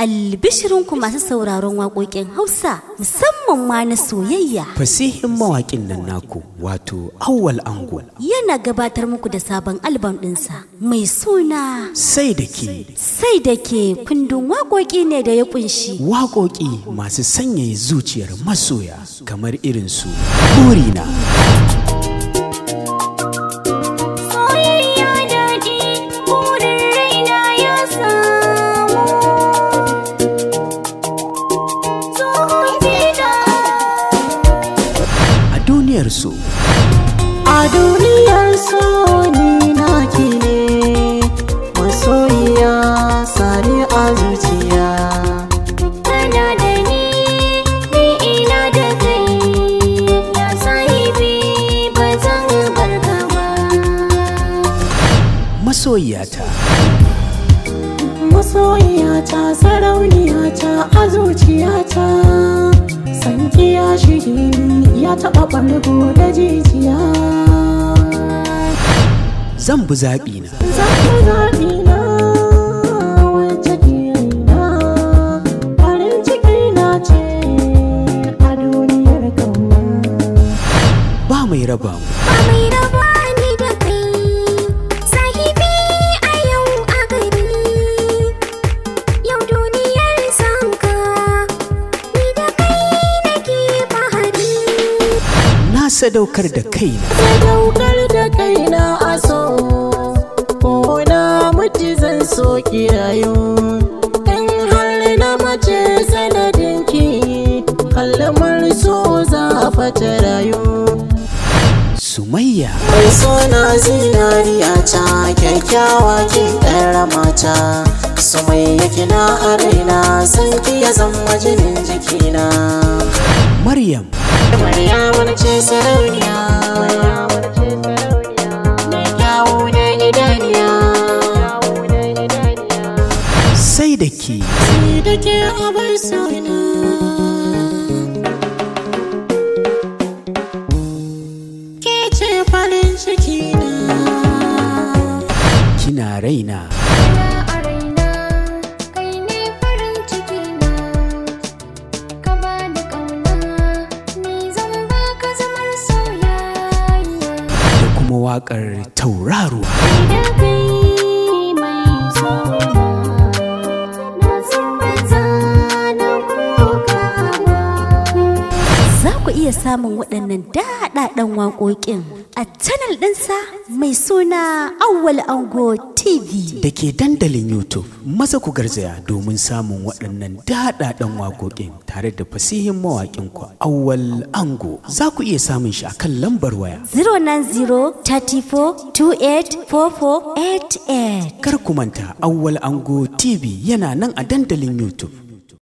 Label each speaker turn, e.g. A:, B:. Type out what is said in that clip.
A: Albishirinku masu sauraron waƙoƙin Hausa, musamman ma na soyayya.
B: Fasihin mawaƙin nan naku, wato Auwal Ango,
A: yana gabatar muku da sabon albam ɗinsa mai suna
B: Sai da Ke.
A: Sai da Ke kundin waƙoƙi ne da ya ƙunshi
B: waƙoƙi masu sanyaya zuciyar masoya kamar irin su Burina.
C: Soyayya daɗi, burin raina ya samu. Tsohon gida.
B: A duniyar so.
D: A duniyar so ni naki ne, masoyiya sani a zuciya.
C: Kana da ni, ni ina da kai, ya sahibi ba zan bar ka ba.
B: Masoyiyata.
D: Masoyiyata, sarauniyata a zuciyata, sanki ya shige ni ya taɓa ɓargo da jijiya.
B: Zan bi zaɓina.
D: Zan bi zaɓina wacce ke raina, farin ciki na ce a duniyar ƙauna.
B: Ba mai raba mu.
C: Ba mai raba ni da kai, sahibi a yau a gari. Yau duniyar sanka, ni da kai nake fahari.
B: Na sadaukar da kaina.
D: Sadaukar da kaina a so, ko na mutu zan so kirayo. In har na mace sanadinki, kalmar so za fata rayu.
B: Sumayya.
D: Mai suna zinariya ta, kyakkyawa kin ɗara mata. Sumayya kina a raina, san ki ya zama jinin jikina.
B: Maryam.
D: Maryam ce sarauniya, mai kyawu da idaniya.
B: Sai da Ke.
D: Sai da ke abar suna. Ke ce farin ciki na.
B: Kina raina.
C: Kana a raina, kai ne farin ciki na. Ka bani ƙauna, ni zan baka zamar soyayya.
B: Da kuma waƙar Tauraruwa.
C: Kai da kai mai sona, na san ba za na koka ba.
A: Za ku iya samun waɗannan daɗaɗɗen waƙoƙin a channel ɗinsa mai suna Auwal Ango TV.
B: Da ke dandalin YouTube, maza ku garzaya domin samun waɗannan daɗaɗɗen waƙoƙin tare da fasihin mawaƙin ku Auwal Ango. Za ku iya samun shi akan lambar waya
A: 090 34 28 44 88.
B: Kar ku manta, Auwal Ango TV yana nan a dandalin YouTube.